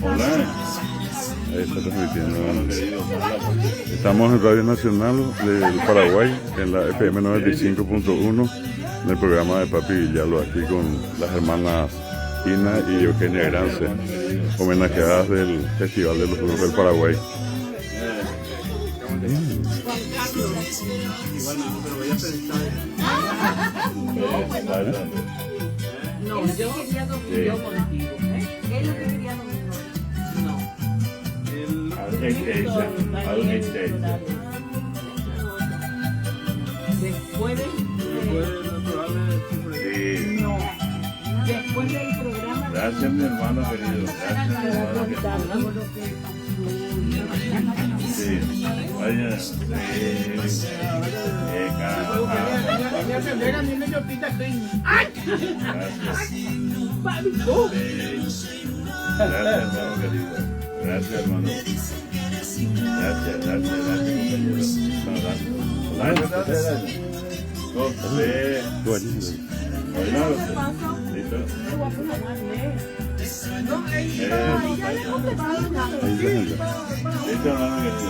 Hola. Ahí está transmitiendo. Estamos en Radio Nacional del Paraguay, en la FM 95.1, en el programa de Papi Villalba, aquí con las hermanas Ina y Eugenia Grance, homenajeadas del Festival de los Brujos del Paraguay. Gracias mi hermano querido. Gracias mi hermano querido. Sí. Vaya. Sí. Gracias. Gracias, hermano querido. Gracias, hermano. Gracias, gracias, gracias, compañero. Un abrazo. Gracias, gracias. Listo. Listo, hermano querido.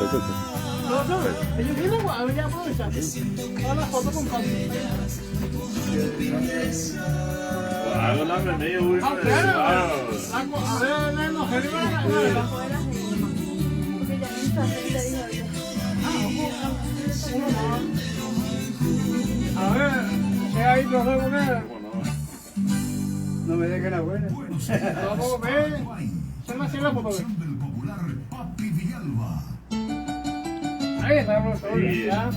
Hago la medio, güey. A ver, ahí no comer. No me dejen la buena. Vamos a comer. Se me hace la foto. Ahí está, profesor. Ya.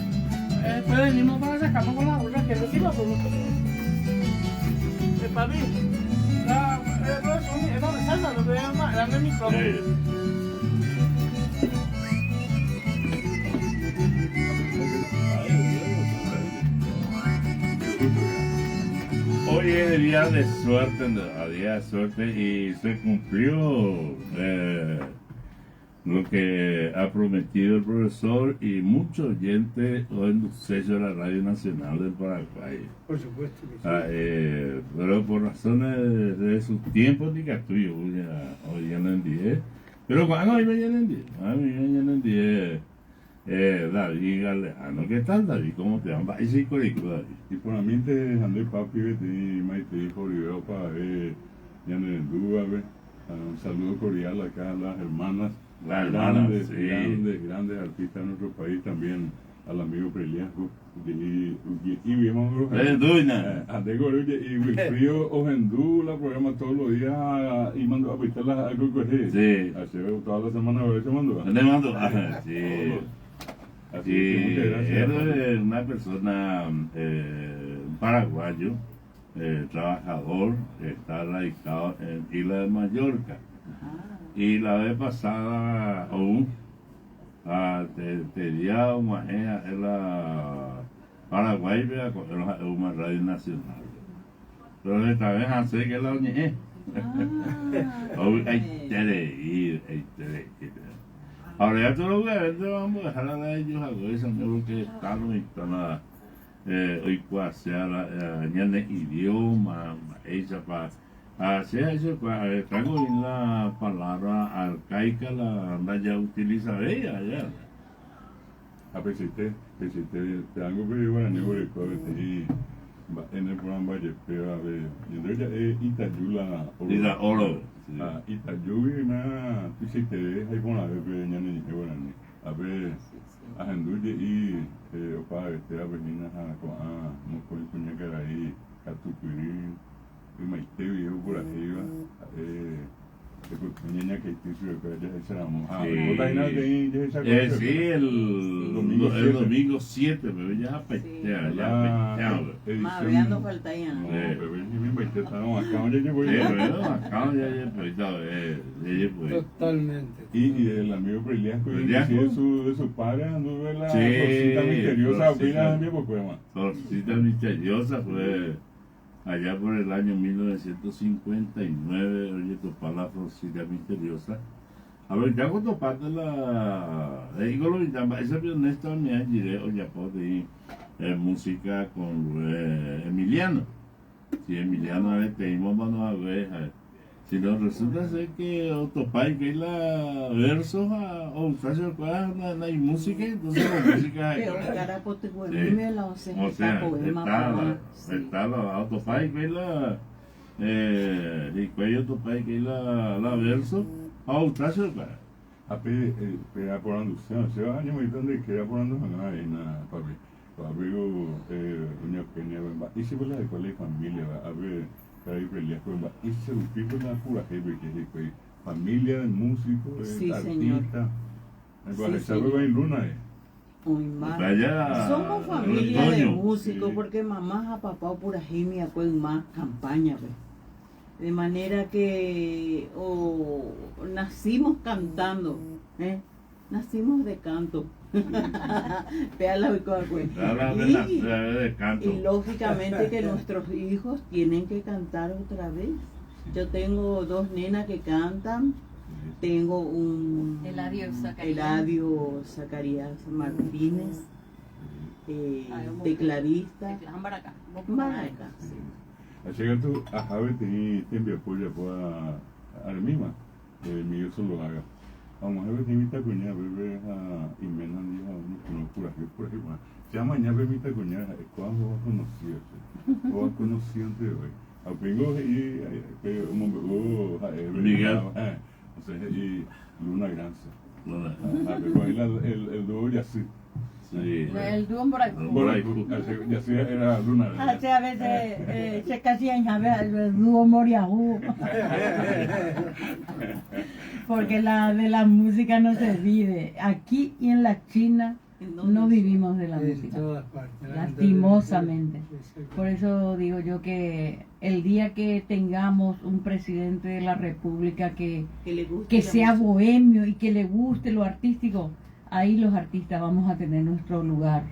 Después venimos para sacarnos con la bolsa que no sirva, pues. Papi, la, profesor, es donde salta, no te voy a más grande el micrófono. Hoy es día de suerte, día de suerte y se cumplió lo que ha prometido el profesor y muchos oyentes en el sello de la Radio Nacional del Paraguay. Por supuesto que sí. Pero por razones de su tiempo, ni que tuyo, hoy ya no envié. Pero cuando hoy me envié, a mí me envié. David Galeano, ¿qué tal David? ¿Cómo te va? Y sí, David. Y por a mí te andé papi, te maite, Joribeo, pa, ve. Un saludo cordial acá a las hermanas. La hermana, grandes, sí. grandes, grandes artistas de nuestro país también, al amigo Preliasco. Y vimos y Wilfrido Ogendú la programa todos los días y mandó a pistar las algo que sí. Así toda la semana a veces mandó. Le mando, sí. Así que muchas gracias. Él es una persona paraguayo, trabajador, está radicado en Isla de Mallorca. Y la vez pasada aún te di una en la Paraguay, una radio nacional. Pero esta vez hace que la oñe. Hay que ir, hay que ir. Ahora ya todo lo que vende, vamos a dejar a ellos a esa porque están y están a hoy cuasear ñane idioma, ella pa. Así es, traigo la palabra arcaica, la ya utiliza ella, ya. A pesité, te hago que guaraní y en el programa de prueba de Itayula oro. Ita oro. Itayubi na pisité hay con la bebé ñane guaraní. A ver, a genduye y opa este a venir a con a moco y cuña ahí catupiri. Y maite viejo por arriba, Sí, el domingo 7, pero ya pestea, ya pestea. Mareando falta ya. No, pero ya Totalmente. Y el amigo Preliasco, de su padre, anduvo la florcita misteriosa, Florcita misteriosa fue. Allá por el año 1959, oye, topar la florcita misteriosa. A ver, ya cuando parte la... Esa pionista me allí, oye, de música con Emiliano. Sí, Emiliano, a ver, pedimos mano a ver, Sino resulta ser que otopa hikuái la verso ha ogusta chupekuéra ha naimúsica entonces la música Pe ha'ekuéra. Oscar apotyguemíme la osẽ O heta sea, poema heta porã. la, Sí. heta la otopa hikuái la eh, hikuái otopa hikuái la, la verso ha ogusta chupekuéra. Ha pe, pe aporanduse, che añemoĩta nde ykére aporandu hag̃ua hína, papi. Ko'ápe doña Eugenia mba'éichapa la hikuái la ifamíliava, ápe karai Peliaspe mba'éicha rupípa la purahéipe oike hikuái, familia de músico, de Sí, señor. artista, Sí, mba'éichapa señor. vai Luna-re. Oĩma. Vaya, Somos familia de Toño. músicos Sí. porque mamá ha papá opurahéimi akue yma campaña-pe. De manera que o nacimos cantando, ¿eh? Nacimos de canto. Vea la oiko akue. La Y, de y canto. lógicamente que nuestros hijos tienen que cantar otra vez. Yo tengo dos nenas que cantan. Tengo un Eladio Zacarías. Eladio Zacarías Martínez, tecladista. Teclas Mbaraka. Mbaraka, sí. Che katu aha peteĩ tembiapo ojapóva aremíma, Miguel Zuluaga. Ha og̃uahẽ peteĩ mitãkuña upépe ha iména ndive ha oñepyrũ opurahéi, opurahéi porã. Che amaña pe mitãkuña ha'e kóva hova conocido che, hova conocido-nte voi. Ha upéingo he'i pe omombe'u ha'e Miguel. Osẽ he'i Luna Grance. Luna. Ha pe oĩ la el dúo Jasy. Sí. El dúo Mborayhu. Mborayhu. Jasy era Luna. Ha che a veces che casi añave el dúo Moriahu. Porque la de la música no se vive. Aquí y en la China ¿En dónde no se- vivimos de la En música. todas partes. Lastimosamente. Exacto. Por eso digo yo que el día que tengamos un presidente de la República que, Que le guste que la sea música. bohemio y que le guste lo artístico, ahí los artistas vamos a tener nuestro lugar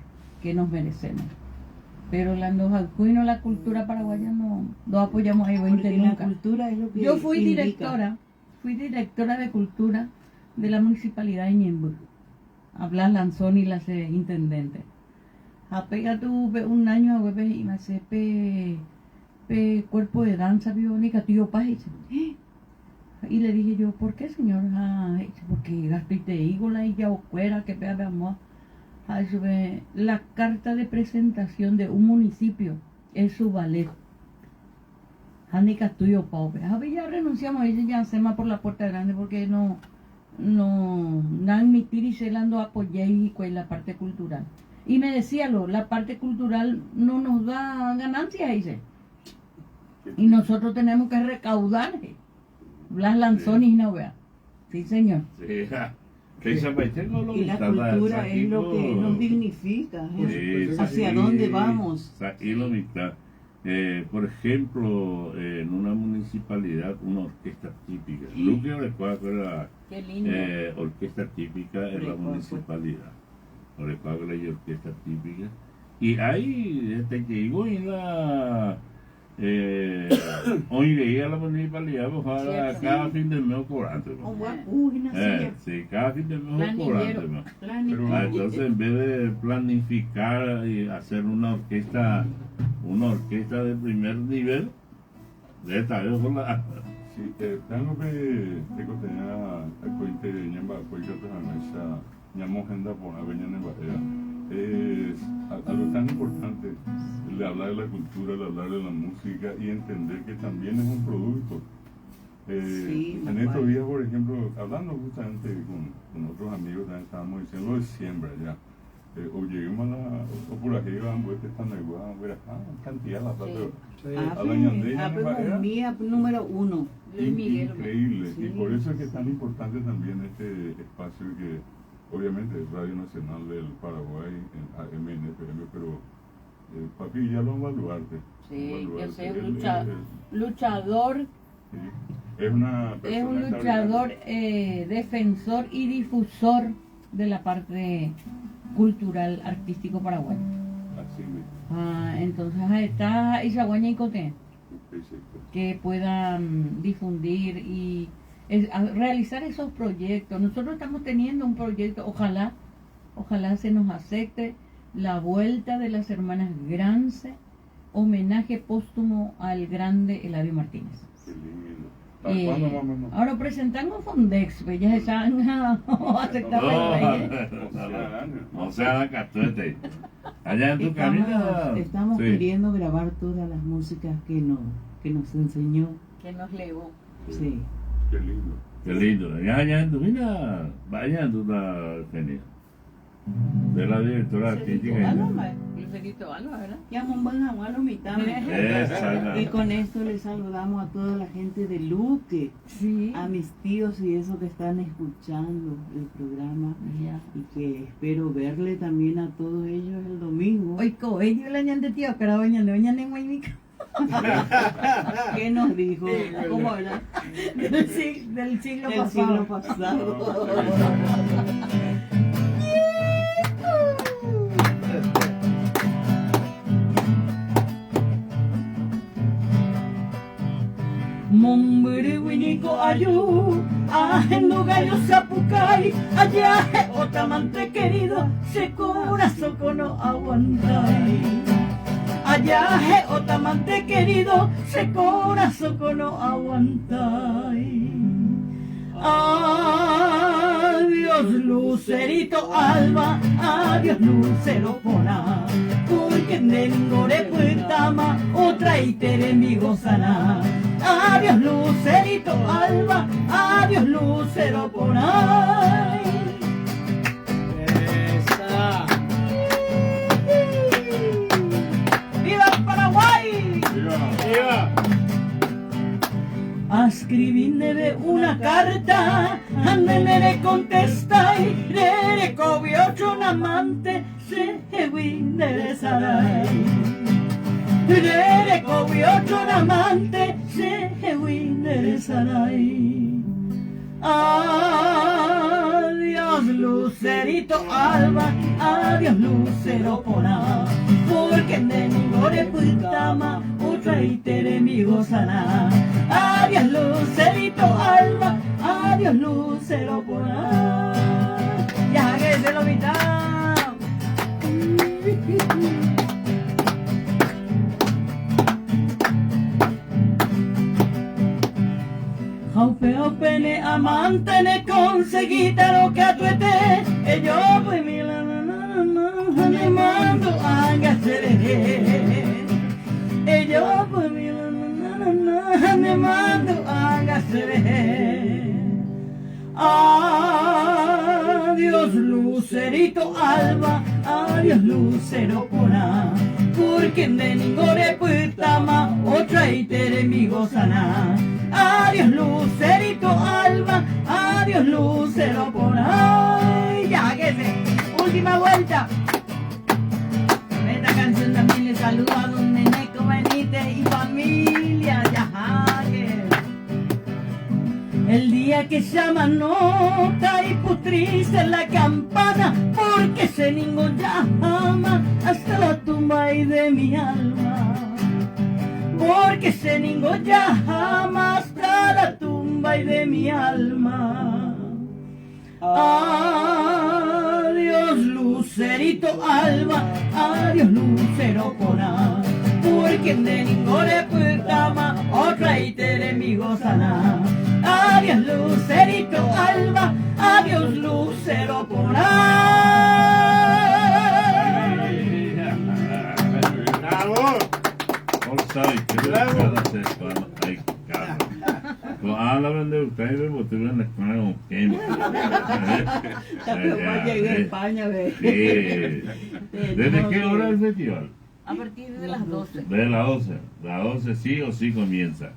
que nos merecemos. Pero la no la cultura paraguaya no, no apoyamos ahí Porque 20 la nunca. cultura es lo que Yo fui indica. directora, fui directora de cultura de la municipalidad de Ñemby. A Blas Lanzoni, la intendente. Apega tuve un año a hueve y me hace pe, pe cuerpo de danza biónica, tío paz. Y, y le dije yo, ¿por qué señor? Ah, dice, porque gasto y te digo la y ya ocuera que vea veamos. Ah, eso ve, la carta de presentación de un municipio es su ballet. Handicap tuyo, pobre. A ver, ya renunciamos, dice ya hacemos por la puerta grande porque no, no, no admitir y celando apoyé y con la parte cultural. Y me decía lo, la parte cultural no nos da ganancia, dice. Y nosotros tenemos que recaudar. Blas Lanzoni y no vea. Sí, señor. Sí, ja. Que Zapaicheco lo Y la mitad, la- cultura es lo que Saquito- nos dignifica. ¿eh? Sí, ¿Hacia sí, dónde vamos? Y lo mitad. Por ejemplo, en una municipalidad, una orquesta típica. Luque Orecuaco era Qué lindo. orquesta típica en la Orecuaco. municipalidad. Orecuaco era orquesta típica. Y ahí, este que digo, y la. Hoy leía la municipalidad, pues, ahora Cierto. cada fin de mes cobrante. pues. Oh, guau, uy, una silla. Sí, cada fin de mes cobrante. Planillero. pues. Planillero. Ah, entonces en vez de planificar y hacer una orquesta de primer nivel, de esta vez con la Sí, tengo que tekoteña akointe ñamba'apo ikatu hag̃uáicha ñamohenda porãve ñanemba'éva. Es algo tan importante el de hablar de la cultura, el hablar de la música y entender que también es un producto. Sí, En estos vale. días, por ejemplo, hablando justamente con otros amigos, también estábamos diciendo lo de siembra ya. O lleguemos a la, o por aquí van, pues, están igual, cantidad de la plata. Sí. Sí. Ah, A la ñandé, ah, ñane pues, mba'éva. mía número uno. Luis Miguel. Increíble. Sí. Y por eso es que es tan importante también este espacio que, obviamente, es Radio Nacional del Paraguay, en AMNFM, pero papi ya lo baluarte. Sí, Un yo baluarte. sé, un Él- él- Luchador, sí. Es una es persona un luchador, defensor y difusor de la parte cultural artístico paraguayo. Así mismo. Ah, entonces ahí está Isaguaña y Coté, Perfecto. que puedan difundir y realizar esos proyectos. Nosotros estamos teniendo un proyecto, ojalá, ojalá se nos acepte la vuelta de las hermanas Grance, homenaje póstumo al grande Eladio Martínez. Qué lindo. ¿Para cuándo más o menos? Ahora presentan un Fondex, pues ya se saben aceptar No, o sea, la catuete. Allá en tu camino. Estamos, estamos Sí. queriendo grabar todas las músicas que nos enseñó. Que nos legó. Sí. Qué lindo. Qué lindo. Allá, allá en tu mira, vaya en tu la genia. De la directora artística. Alba, Lucerito Alba, ¿verdad? Ya lo mitad. Exacto. Y con esto les saludamos a toda la gente de Luque, Sí. a mis tíos y eso que están escuchando el programa Ya. y que espero verle también a todos ellos el domingo. Oiko, ellos la ñan de tío, pero oñan de oñan en Guaymica. ¿Qué nos dijo? ¿Cómo era? Del siglo Del pasado. siglo pasado. Mombiri winiko ayu, ajeno gallo sapucay, allá otamante querido, se corazón no aguantai. Allá otamante querido, se corazón no aguantai. Adiós lucerito alba, adiós lucero pona, porque nengore puetama, otra itere mi gozana. Adiós lucerito alba, adiós lucero por ahí. Esa. ¡Viva el Paraguay! ¡Viva! A escribirme una carta, andele contesta y le cobiocho un amante, se winderezaray. Le cobiocho un amante, se winderezaray. Adiós lucerito alba, adiós lucero pona, porque de ningore putama, otra itere mi gozana. Adiós lucerito alba, adiós lucero pona. Ya que se lo mitad. Jaupe opene amante ne conseguita lo que atuete, ello pues mi la la la la ne mando a gacereje. Ello pues mi la la la la ne mando a gacereje. Adiós lucerito alba, adiós lucero pona, porque de ningore putama, otra itere mi gozana. Adiós lucerito alba, adiós lucero pona. Ya que se, última vuelta. Con esta canción también le saludo a don Neneco Benítez y familia, ya que. El día que llama nota y putrice la campana, porque se ningo llama hasta la tumba y de mi alma. Porque se ningo llama hasta la tumba y de mi alma. Adiós lucerito alba, adiós lucero pona, porque de ningore putama, otra itere mi gozana. Adiós lucerito alba, adiós lucero pona. ¡Bravo! Bravo. Hablan de ustedes, porque ustedes la escuela con quién. Llegué a España, ve. Sí. ¿Desde qué hora el festival? A partir de las 12. Desde las 12. Las 12 sí o sí comienza.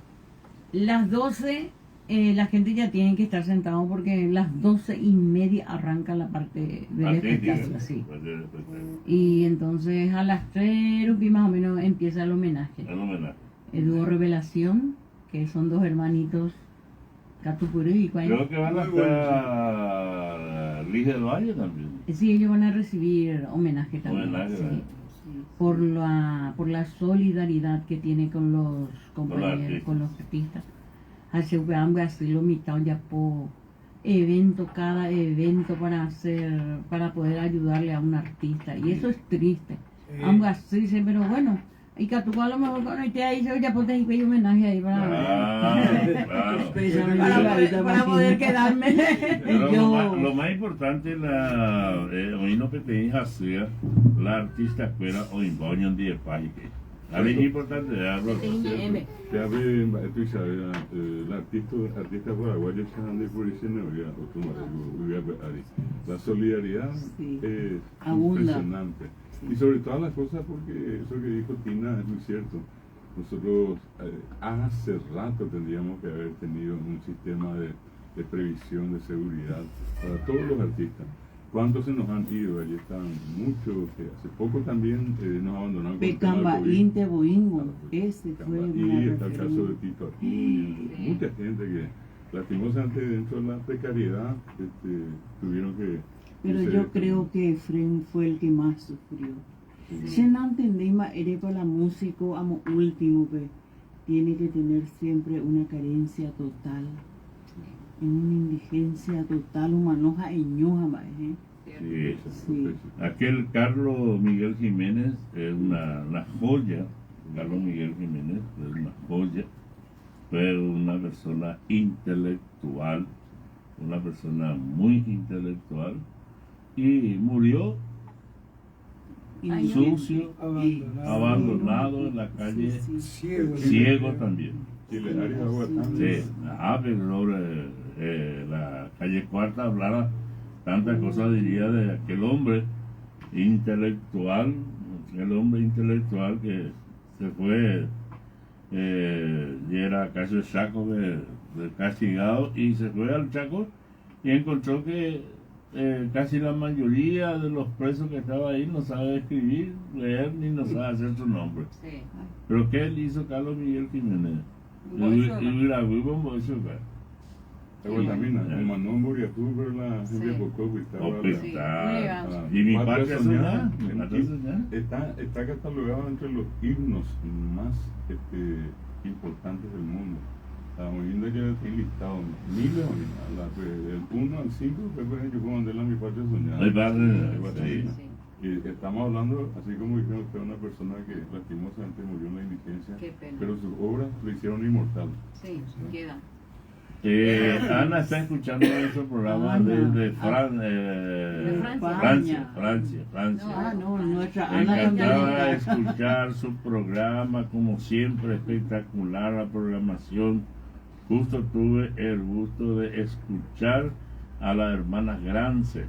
Las 12, la gente ya tiene que estar sentado porque las 12:30 arranca la parte del Artística. espectáculo. Sí. Parte del espectáculo. Y entonces a las 3 más o menos empieza el homenaje. El homenaje. El dúo Revelación, que son dos hermanitos Catupurú y Cuén. Creo que van a Muy bueno, estar Liz del Valle también. Sí, ellos van a recibir homenaje también. Homenaje, sí. ¿verdad? Por la solidaridad que tiene con los compañeros, artistas. con los artistas. Hace un así lo mitad ya po evento, cada evento para poder ayudarle a un artista. Y eso es triste. Sí. Aunque así, sí, pero bueno, Ikatu a lo mejor ko'ẽrõite ahí se ojapóta hikuái homenaje ahí para, Claro, claro. para poder quedarme. Pero lo más importante la oĩrõ peteĩ hasýva la artista-kuéra oĩmba oñondivepa hikuái. Ha la iñimportantevéva Peteĩ ñe'ẽme. Che ave mba'e tuichavéva la artista artista paraguayo che ha ndaiporiséne oĩva otro mba'e ko yvy ape ári. La solidaridad es impresionante. Y sobre todas las cosas porque eso que dijo Tina es muy cierto. Nosotros hace rato tendríamos que haber tenido un sistema de, de previsión de seguridad para todos los artistas. ¿Cuántos se nos han ido? Allí están muchos que hace poco también nos abandonaron con Pe el tema del COVID. Kamba'ínte voíngo, ese fue Y una está el caso de referencia. Tito Acuña, mucha gente que lastimosamente dentro de la precariedad este, tuvieron que Pero irse yo de este creo mundo. que Efrén fue el que más sufrió. Sí. Che no entendí más, eres para la músico, amo último, pe. Tiene que tener siempre una carencia total, en una indigencia total, humanoja eñoja, ma, ¿eh? Sí. Sí. Aquel Carlos Miguel Jiménez es una joya. Carlos Miguel Jiménez es una joya. Fue una persona intelectual, una persona muy intelectual. Y murió Indigente. sucio, Abandonado. abandonado en la calle, Sí, sí. Ciego. ciego también. Chile, Arias Aguatán. Sí, ah, pero sobre la calle Cuarta hablara tantas cosas diría de aquel hombre intelectual, aquel hombre intelectual que se fue, y era casi el Chaco de castigado, y se fue al Chaco y encontró que casi la mayoría de los presos que estaba ahí no sabe escribir, leer, ni no sabe hacer su nombre. Sí. Pero ¿qué él hizo Carlos Miguel Jiménez? Bolso, Y Aguatamina, Sí. el Manón Buriacú, pero la Sí. gente poco estaba Oh, la- pues, Sí, está. muy elegante. Ah, Y mi Patria patria Soñada, soñada, mi el patria himno soñada. está catalogado entre los himnos más importantes del mundo. Estábamos viendo que tiene listado miles de himnos, pues, del 1 al 5, fue por ejemplo, yo mandé la Mi Patria Soñada. Mi patria, Mi patria sí. soñada. Y estamos hablando, así como dijeron usted, una persona que lastimosamente murió en la indigencia, Qué pena. pero sus obras lo hicieron inmortal. Sí, queda. Ana está escuchando nuestro programa Ana. desde De Francia. Francia, Francia, Francia. Ah, no, nuestra Ana también Encantada de está. escuchar su programa, como siempre, espectacular la programación. Justo tuve el gusto de escuchar a la hermana Grance,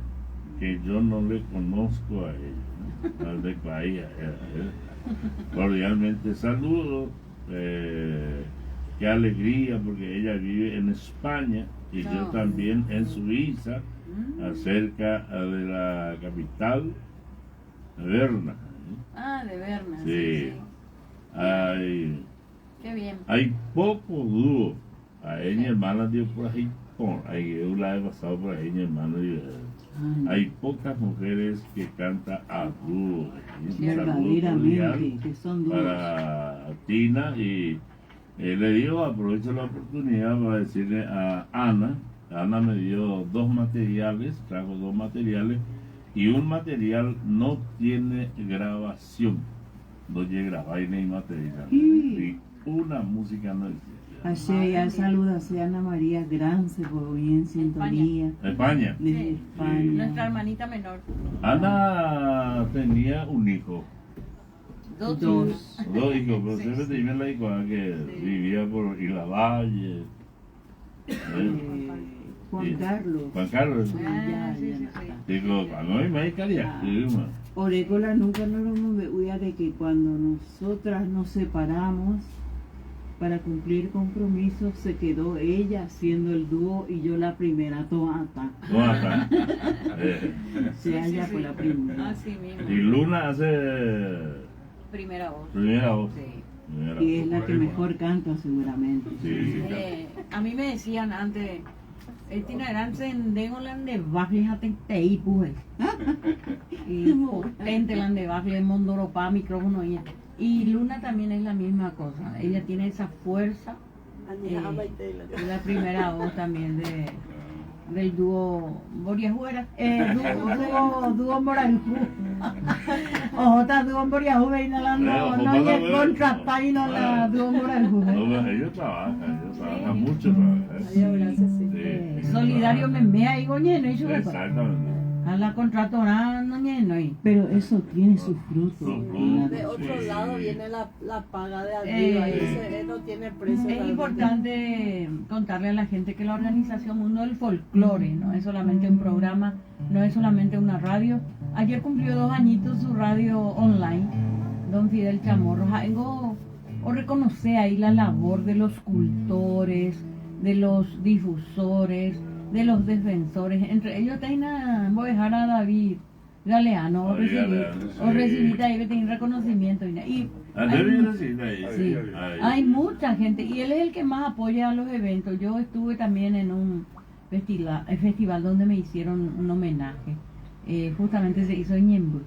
que yo no le conozco a ella, ¿no? Al de Bahía. Cordialmente saludo. Qué alegría, porque ella vive en España y yo No. también en Suiza, acerca de la capital, Berna. Ah, de Berna. Sí. Sí. sí. Hay, Qué bien. hay poco dúo. Ahí mi hermana dio por ahí, por ahí, yo la he pasado por ahí, mi hermano. Y, Ay, hay pocas mujeres que cantan a dúo. Un saludo verdaderamente, cordial que son duros. para Tina y le digo, aprovecho la oportunidad para decirle a Ana, Ana me dio 2 materiales, trajo 2 materiales y un material no tiene grabación, no llega a ni material, Sí. y una música no existe. Así ya saluda a Ana María Grance por hoy en sintonía España. desde Sí. España. Nuestra hermanita menor. Ana tenía un hijo. Dos. Dos. hijos. Dos hijos, pero Sí, siempre sí. tenía la hija que Sí. vivía por Ilavalle. Juan Sí. Carlos. Juan Carlos. Sí, Ah, ya, sí, ya sí, no sí. está. Digo, cuando mi madre quería, Ah. sí, ma. Orecola nunca nos lo de que cuando nosotras nos separamos para cumplir compromisos, se quedó ella haciendo el dúo y yo la primera toata. Toata. Se halla sí, por sí. la primera. Así mismo. Y Luna hace Primera voz. primera voz. Sí. Primera Y es voz. la que mejor canta seguramente. Sí, sí, claro. A mí me decían antes, Tina Grance en Degolan de Bafle jatentei, pues. Y potente lan de Bafle, Mondoropá, micrófono ella. Y Luna también es la misma cosa. Ella tiene esa fuerza. Es la primera voz también de Del dúo Mboriahu era. Eh, dúo, dúo, dúo Mborayhu. Ohóta dúo Mboriahu veína la no, no ñecontratái no la dúo Mborayhu. No, ellos trabajan, ellos trabajan mucho. Trabajan. Sí. Solidario meme ahí goñeno y su Exactamente. A la contratorá no ñenoi. Pero eso tiene su fruto. Su fruto. De otro Sí. lado viene la, la paga de arriba y eso no tiene precio. Es realmente. importante contarle a la gente que la organización Mundo del Folclore no es solamente un programa, no es solamente una radio. Ayer cumplió 2 añitos su radio online, don Fidel Chamorro. Jaengo, o reconoce ahí la labor de los cultores, de los difusores, de los defensores. Entre ellos está voy a dejar a David Galeano, o David recibí, Galeano, o sí. recibí ahí, tiene reconocimiento. Y Ah, hay David recibí ahí. Sí. Ahí. Hay mucha gente y él es el que más apoya a los eventos. Yo estuve también en un festival donde me hicieron un homenaje. Justamente se hizo en Ñemby.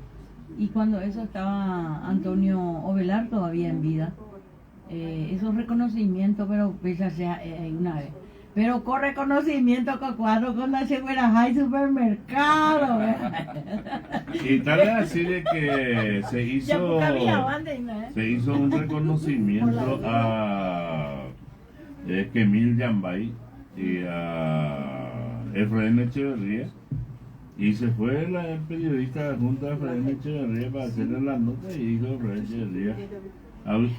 Y cuando eso estaba Antonio Ovelar todavía en vida. Esos reconocimientos, pero pese a sea una vez. Pero con reconocimiento con cuadro con la Segura High Supermercado. Y tal vez así de que se hizo, se hizo un reconocimiento a Kemil Yambay y a Efraín Echeverría. Y se fue el periodista junto a Efraín Echeverría para hacerle la nota y dijo Efraín Echeverría,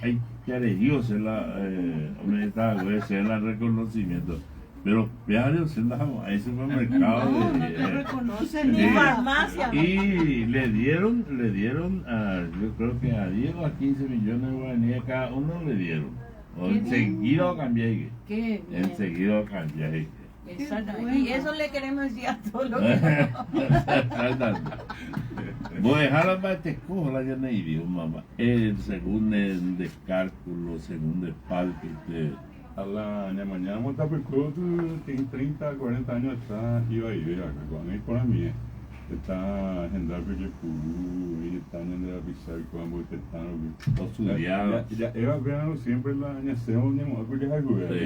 hay que Dios la el reconocimiento. Pero ya se ahí supermercado. No, no te reconocen sí. ni farmacia. Y le dieron a, yo creo que a 10 o a 15 millones de guaraníes cada uno le dieron. O enseguida cambié. Qué bien. Enseguida cambié. Exactamente. Y eso le queremos decir a todos los que Exactamente. Voy a dejar la parte la ya no idioma, el según el descálculo, según el palpite. A la mañana Montapecó, tiene 30, 40 años está iba a ir acá, con ahí por mí. Está agendado que Purú, y está en la pizarra, cuando está estudiado. Ya, Eva vean siempre la añaseo, ni modo que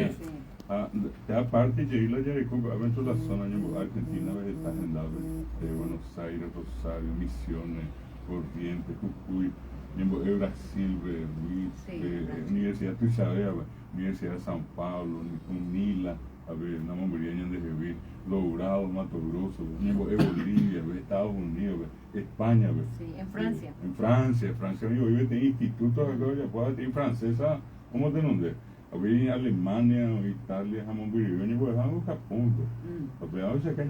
es Aparte, llegué ya de adentro de la zona de Argentina, está agendado de Buenos Aires, Rosario, Misiones, Corrientes, Jujuy, Brasil, Universidad Tuxabea, Universidad de San Pablo, Unila, a ver, una mombería de Jevir, Logrado, Mato Grosso, Bolivia, Estados Unidos, España, sí, en Francia. En Francia, Francia, amigo, vive en institutos, acá, ya francesa, ¿cómo te nombré? En Alemania, Italia, jamón biribeño, pues algo Japón, pues. O sea, que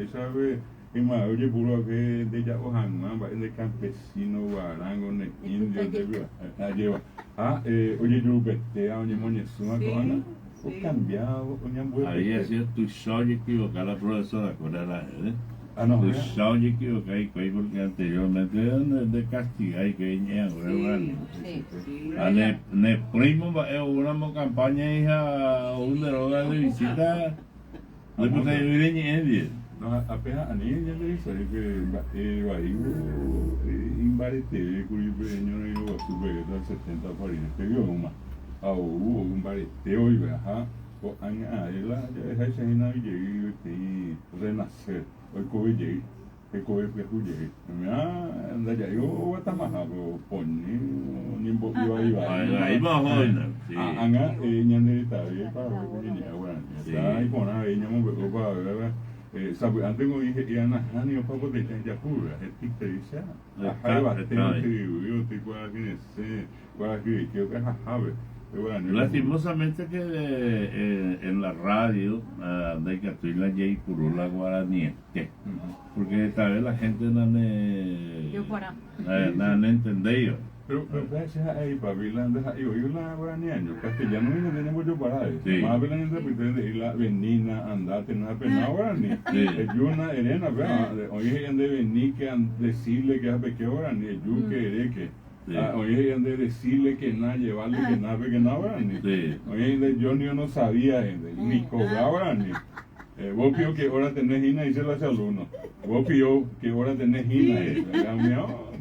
esa vez, y más, oye, puro que de ya ojanman, de campesino, guarango, de indio, de lleva. Ah, oye, yo bestea, oye, moñezuma, cojana, o cambiado, oye, ambuelo. Había sido tu show y equivocar la profesora, ¿cuál era? ¿Eh? Ah, no, tu show y equivocar y porque anteriormente de castigar y que ña, Sí, sí. Ne, ne primo, una campaña hija, un droga de visita, no puede vivir en India. No, apenas a mí ya le dice que ahí imbarete, cuyo no iba a super del 70 para que vio una, a hubo un bareteo y ajá, o aña ela ya esa hina y renacer, hoy kobe llegué, el kobe fue llegué. Me anda ya yo guatamaja, pero pone nimbo iba iba. Ahí va joven. Sí. Anga ñanderita bien para que bueno. Está ahí con ahí ñamo para ver. Antes como dije, y ana hani o papo de yapura, el tic dice, ajá, bate, te te cuál cuál que que jajabe. Lastimosamente que en la radio de que estoy la J Purula guaraní, porque esta vez la gente no ne no entendió. Pero gracias a ahí, papi, la y hoy la guaraní, yo castellano y no tenemos yo para eso. Más la gente y la venina, andate, no es pena guaraní. Yuna, erena, hoy es de venir que decirle que es pequeño guaraní, yu que ereque. Oye, de decirle que nada, llevarle que nada, que nada, guaraní. Oye, yo ni no sabía, ni cobraba guaraní. Vos pío que ahora tenés gina, dice el alumno. Vos pío que ahora tenés gina.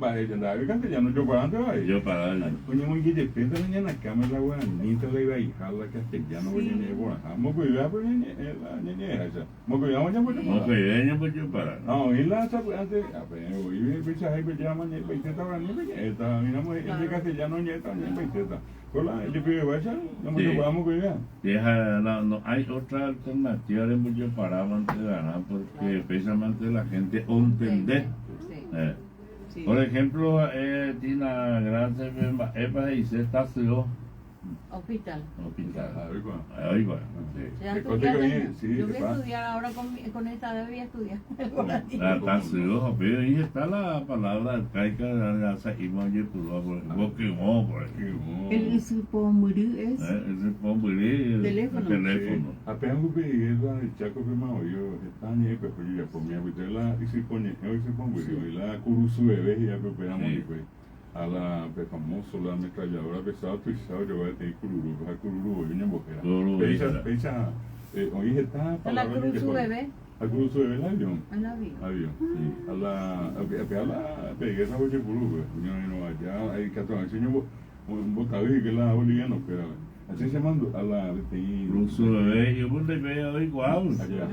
Mba'e nda'avéi castellano ojoparánte vai. Ojoparánte. Oñemoinge jepénte la ñane akãme la guaranínte la ivaiha la castellano pe ñañe'ẽ porãha. Mokõivévape ñañe'ẽ la ñañe'ẽháicha. Mokõivéva ñambojopara. Mokõivéva ñambojopara. Ha oĩ la sapy'ánte, ha peẽ voi peichahái pejéva ñañe'ẽmbaitéta guaraníme ñe'ẽta, oĩramo he'ínte castellano oñe'ẽta oñe'ẽmbaitéta. Ko la jepiveguáicha ñambojopara mokõivéva. Sí, ha no hay otra alternativa rembojoparámante va'erã porque péichamante la gente ontende. Por ejemplo, ha'e Tina Grace-pe mba'épa he'ise tasyo. Hospital. Hospital. Ah, oikuaa. Che astudiáta hína. Yo voy a estudiar ahora con, mi, con esta edad voy a estudiar el guaraní. La tasyo, pero ahí está la palabra arcaica, la sa'íma ojepurúva, por ejemplo, kyvõ, por ejemplo. El ysypombyry es. El ysypombyry, el Teléfono. teléfono. Ha péva upe guerra del Chaco pe ma oĩ heta ñe'ẽ pyahu ojejapo umi apytépe la ysypoñe'ẽ o ysypombyry oĩ la kurusu bebé he'iva pe upéramo hikuái. Ha la pe famoso la ametralladora pesada tuicha ojogua peteĩ kururúpe ha kururu voi oñembohéra. Kururu Péicha voi. péicha oĩ heta Ha la palabra kurusu ojejapo. bebé. Ha kurusu bebé la avión. El avión. Avión, sí. Ha la pe la pe guerra ojepuru pe oñorairõ aja ikatu hag̃uáicha oñembo ombotavy hikuái la boliviano kuéra. Así se mandu'a la peteĩ. Rusu bebé y un bebé oikuaágui. Allá.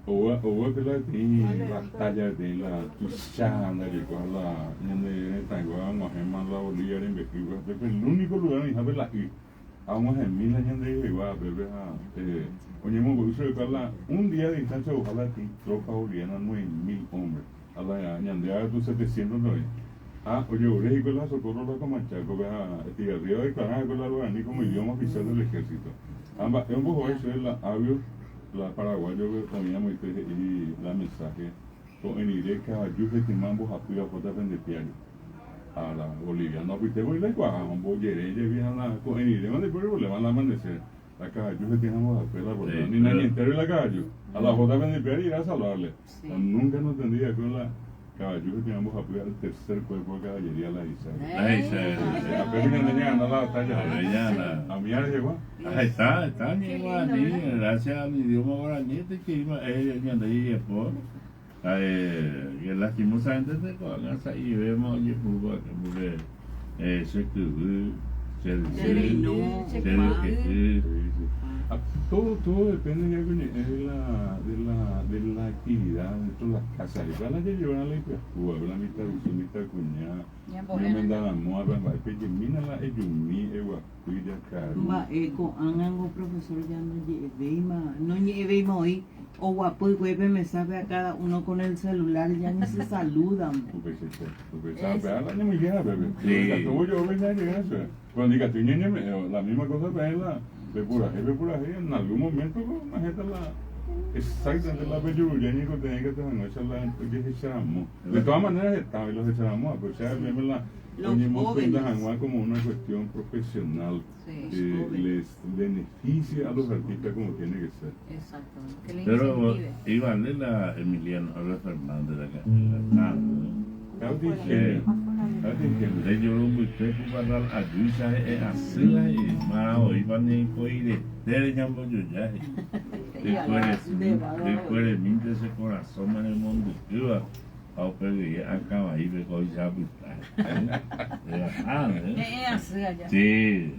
Oúva oúva pe la peteĩ batalla peteĩ la tuicha ndajeko ha la ñande retãygua og̃uahẽma la Bolivia rembe'ýpe ha pépe el único lugar oĩhápe la y. Ha og̃uahẽmi la ñande rehegua pépe ha oñemombe'u chupekuéra la un día de distancia ouha la peteĩ tropa boliviana 9000 hombres. Ha la ñande katu setecientos oĩ. Ha ojeure hikuái la Socorro la Comanchaco-pe ha Estigarribia odeclara hikuái la guarani como idioma oficial del ejército. Ha mba'e ombohovái chupe la Avio, la paraguayo-pe oĩ amoite he'i la mensaje, Ko'ẽ rire kavaju hetyma mbohapy ohóta pende piári. Ha la boliviano apytépe oĩ la ikuaa, ombojere jepi ha la ko'ẽ riréma ndaipóri problema al amanecer. La kavaju hetyma mbohapy la problema, ni nañentéroi la kavaju. Ha la ohóta pende piári irá a salvarle. Nunca no entendí va'ekue la kavaju hetyma mbohapy al tercer cuerpo de caballería la he'ise. La he'ise. Apépe ñande ñagana la batalla. Ñagana. Ha umi rehegua. Ha heta, heta ñe'ẽ guarani, gracias al idioma guarani tekei mba'e ñande jajapo. Ha'e lastimosamente ko'ág̃a sa'ivéma ojepuru va'ekue porque che kyvy, che rysy, che ryke'y. Todo, todo depende ya ñe'ẽ de la, de la, de la actividad dentro de la casa. Heta la jaje'óra la ipyahúva, la mitãrusu, mitãkuña, ñamenda ramo, mba'e pejemína la ejumi, eguapy, jakaru. Mba'e ko'ág̃ango profesor ya noñe'ẽvéima, noñe'ẽvéima oĩ oguapy hikuái pe mesápe a cada uno con el celular ya ni se saludan. Upeichaite, upeicha, pe la ñamoingéva pépe. Sí. Ikatu ojove ñañe'ẽ chupe. Cuando ikatu ñañeme'ẽ, la misma cosa peẽ la pepurahéi, pepurahéi, en algún momento majéta la exactamente la pejuruja ñeikotevẽ ikatu hag̃uáicha la ojehecharamo. De todas maneras heta oĩ la ohecharamo, pero che peẽme la Los oñemopyenda jóvenes. hag̃ua como una cuestión profesional Sí. que jóvenes. les beneficie a los artistas como tiene que ser. Exacto. Que le Pero incentive. ivale la Emiliano Álvarez Fernández la cantante. Claro, tiene genio. Claro, tiene genio. De yo mbyte ku barral ajúicha he'e asýva he'i marahoípa neikoiretere ñambojoja he'i. Hykueremínte che korasõme remondykýva ha upe guive akãvaípe kóicha apyta. He'ẽ asy aja. Sí.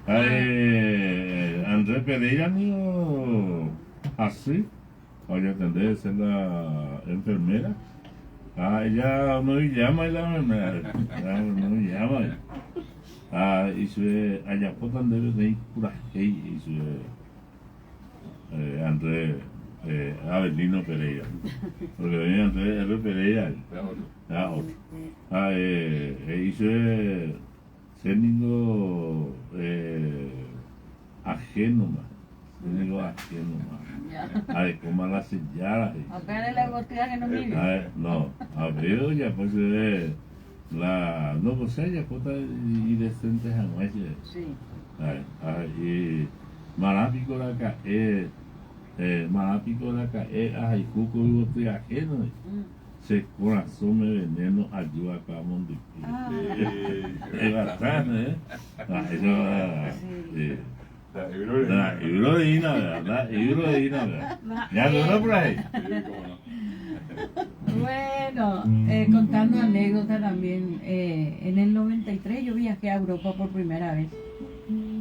Ha'e Andrés Pereira ningo hasy ha oñatende hese la enfermera. Ha ella no llama la enfermera. No llama. Ha ichupe ajapóta ndéve peteĩ purahéi ichupe Andrés Avelino Pereira. Porque oĩ Andrés R. Pereira. Ha otro. Ha he'i chupe che ningo ajénoma. Che ningo ajénoma. Arekóma la che jára he'i. Ha upévare la yvoty ajeno mivi. No, avei ojapo chupe la no pues che ajapóta idecente hag̃ua che. Sí. Ha he'i marã piko raka'e marã piko raka'e ahayhu ko yvoty ajeno he'i. Che korasõme veneno aju akã mondyky. Bastante, eh? Ah, eso, sí. La ibro reína, ¿verdad? La ibro reína, ¿verdad? Ya no, no por ahí. Sí, cómo no. Bueno, eh, contando anécdota también, eh, en el 93 yo viajé a Europa por primera vez.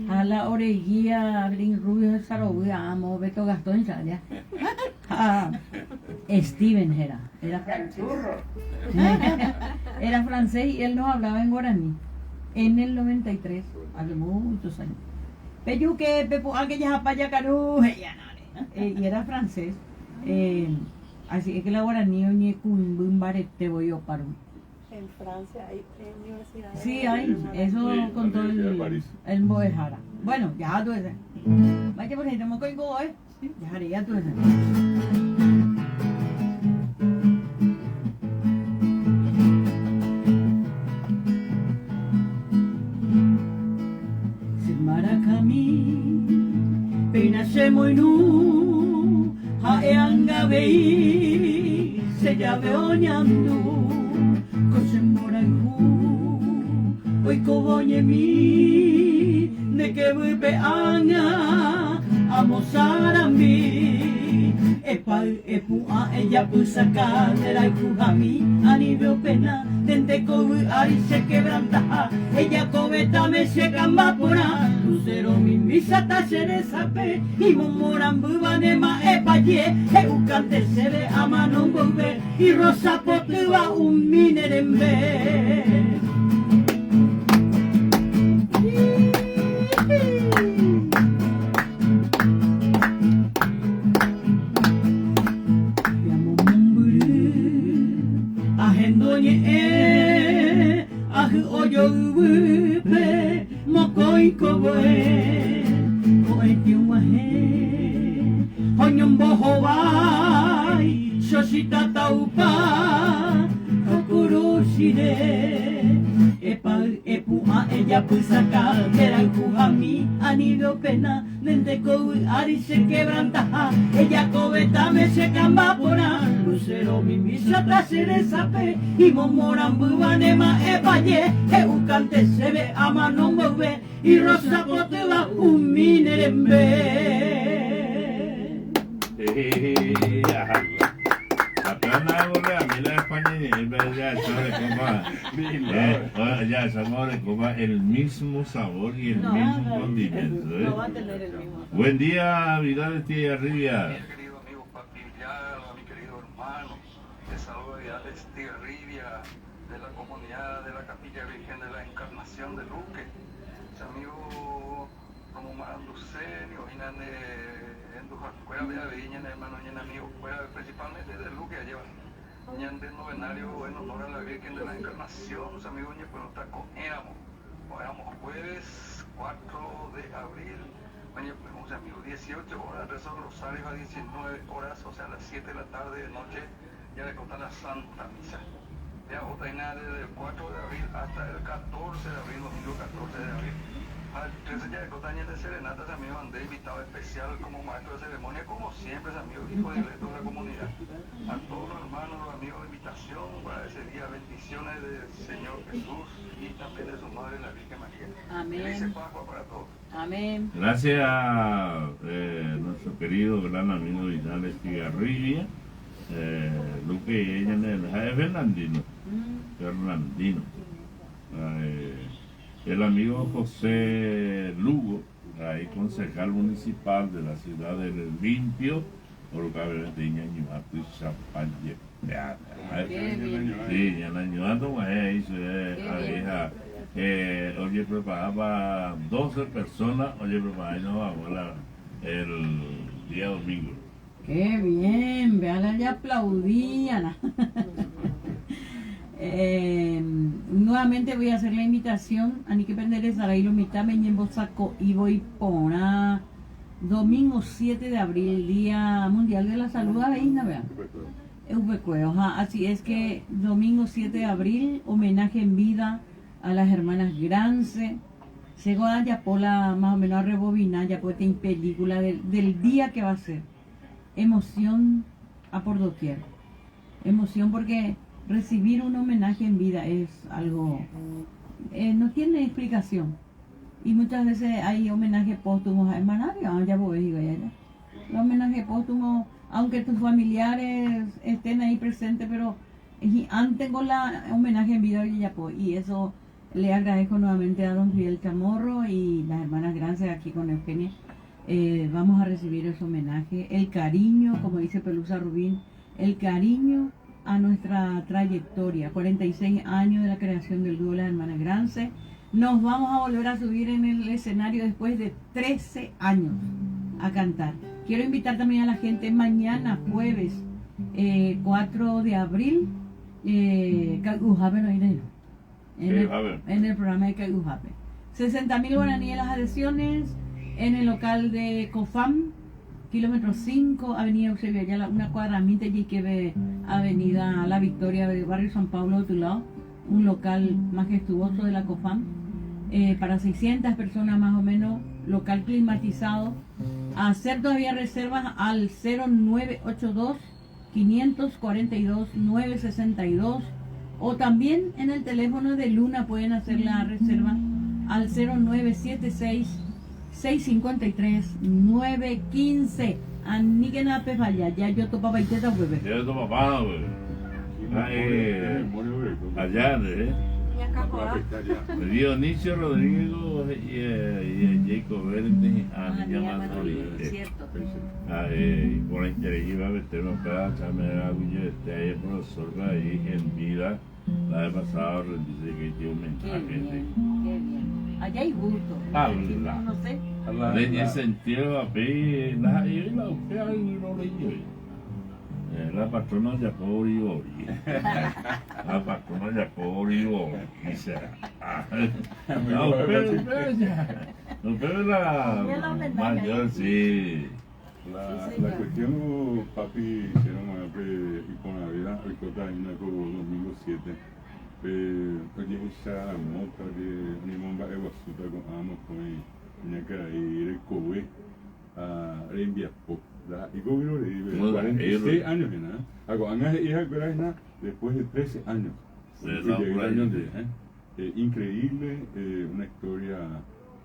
A la oreguía, Green Rubio de Sarobuy, amo Beto Gastón ya. Ah, Steven era, era francés. Era francés y él nos hablaba en guaraní. En el 93, hace muchos años. Peyuque, pepu, aquella japaya caru, eh, y era francés. Eh, así es que la guaraní oñe mbarete voy oparo. En Francia hay universidades. Sí, hay, eso Sí, la contó Universidad de el, París. el Moejara. Bueno, ya tú ese. Vaya por ahí, tenemos que ir, ¿eh? Ya haría tú ese. Maracami, peina se moinu, haeanga vei, se llave oñandu, kosemoraihu, oiko boñemi, de que bupe anga, amosarambi, epa epua ella pusaka, neraihu ani veo pena, dente kobu ari se quebranta, ella cobeta me se camba pora, lucero mi misa ta sape, y momoran bubanema epaye, eucante se ve amano volve, y rosa potuba un minerembe. Ahendoñe ahu oyo upe mokoi koboe koe tiumahe hoñombo bai xoxita taupa okurushire epa epua ella pusaka teraujuami anido pena nende kou ari se quebrantaja ella cobeta me se camba pora lucero mi misa sape y momoran bubanema epaye eucante se ve ama no mueve y rosa poteba un minerembe. La plana de a mí la España y ya de copa, ya esa de copa el mismo sabor y el No, mismo no, condimento. ¿eh? No va a tener el mismo. Buen día, Vidal Estigarribia. Mi querido amigo Papi Villalba, mi querido hermano, te saluda Vidal Estigarribia de la comunidad de la Capilla Virgen de la Encarnación de Luque. Ese amigo como Maranducenio, Inane, en Viña, hermano, y en amigo, principalmente de Luque, lleva. Ñande novenario en honor a la Virgen de la Encarnación, los amigos, pues no éramos, éramos jueves 4 de abril. Oye, pues, amigos, 18 horas, rezo del rosario a 19 horas, o sea, a las 7 de la tarde de noche, ya le contan la Santa Misa. Ya, otra y nada, desde el 4 de abril hasta el 14 de abril, domingo 14 de abril. Al 13 ya de Cotaña de Serenatas, amigo André, invitado especial como maestro de ceremonia, como siempre, es amigo, hijo directo de la comunidad. A todos los hermanos, los amigos de invitación para ese día, bendiciones del Señor Jesús y también de su madre, la Virgen María. Amén. Felices Pascua para todos. Amén. Gracias nuestro querido gran amigo Vidal Estigarribia. Luque y ella es Fernandino. Fernandino. El amigo José Lugo, ahí concejal municipal de la ciudad del Limpio, Sí, eh, oye, preparaba 12 personas, oye, preparaba no, abuela, el día domingo. Qué bien, vean, ya aplaudían. Nuevamente voy a hacer la invitación a Nike Penderes, a la mitad Saco y voy por domingo 7 de abril, Día Mundial de la Salud, ahí, ¿no vean? Así es que domingo 7 de abril, homenaje en vida a las hermanas Grance. Se ya por la más o menos a rebobinar, ya puede tener película del, del día que va a ser. Emoción a por doquier. Emoción porque recibir un homenaje en vida es algo, no tiene explicación. Y muchas veces hay homenajes póstumos a hermanas, ya voy, digo, ya, ya. El homenaje póstumo, aunque tus familiares estén ahí presentes, pero hi'ãnte ko la homenaje en vida ojejapo y eso le agradezco nuevamente a don Fidel Chamorro y las hermanas Grance aquí con Eugenia. Eh, vamos a recibir ese homenaje, el cariño, como dice Pelusa Rubín, el cariño a nuestra trayectoria, 46 años de la creación del dúo Las Hermanas Grance. Nos vamos a volver a subir en el escenario después de 13 años a cantar. Quiero invitar también a la gente mañana, jueves 4 eh, de abril, eh, en el, en el programa de Caiujape. 60.000 guaraníes las adhesiones en el local de COFAM, kilómetro 5, Avenida Eusebio Ayala, una cuadra minte ve Avenida La Victoria, de Barrio San Pablo de tu lado, un local majestuoso de la COFAM, eh, para 600 personas más o menos, local climatizado. Hacer todavía reservas al 0982 542 962 o también en el teléfono de Luna pueden hacer la reserva al 0976 653 915. Aníquena pefalla, ya yo topaba y teta, bebé. Ya yo papá, bebé. Eh, allá, ¿eh? Dionisio Rodríguez y, eh, y Jacob Verde a Cierto. Ah, eh, por la interés iba a meterme acá, me este ahí el profesor ahí en vida. La vez pasada dice que tiene un mensaje. Qué bien, qué bien. Allá hay gusto. Ah, No sé. En sentido, a la la La patrona Jacob Ori. La patrona Jacob Ori. No, pero ya. No, pero la mayor, sí. La, la cuestión, papi, hicieron y con la vida, hoy domingo 7. Oye, esa mota, oye, ni momba eguasuta con amo, con ña rekove ha rembiapo. La igoviro le 46 años, ¿no? Ko'ág̃a he'i ha'ekuéra hína después de 13 años. ¿Eh? Eh, increíble, eh, una historia